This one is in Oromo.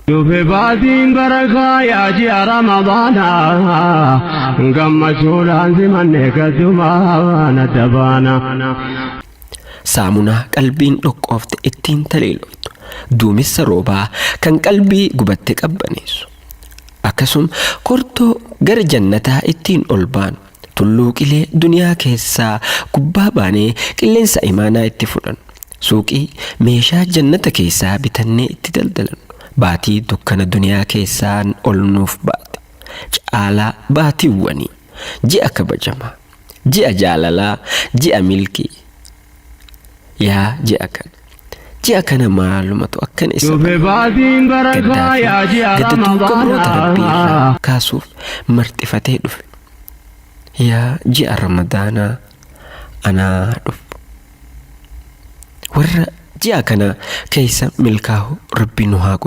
Dhufe baatiin barakaa yaa ji'a Ramadaanaa gammachuudhaan simanne gaddumaan adda baana. Saamunaa qalbiin dhoqqoofte ittiin taliiloftu, duumessa roobaa kan qalbii gubatte qabbaneessu. Akkasum kortoo gara jannataa ittiin ol baanu, tulluu qilee duniyaa keessaa gubbaa baanee qilleensa imaanaa itti fudhannu, suuqii meeshaa jannata keessaa bitannee itti daldalannu, baatii dukkana duniyaa keessaan ol nuuf baate, caalaa baatiiwwanii, ji'a kabajamaa, ji'a jaalalaa, ji'a milkii. Yaa ji'a kana. Ji'a kana maalumatu akkana isa Dhufe baatiin barakaa gaddaa fi yaa ji'a gadadoo gabroota Rabbii irraa Ramadaanaa. kaasuuf marxifatee dhufe. Yaa ji'a Ramadaanaa anaa dhufu. Warra ji'a kana keessa milkaahu Rabbi nu haa godhu.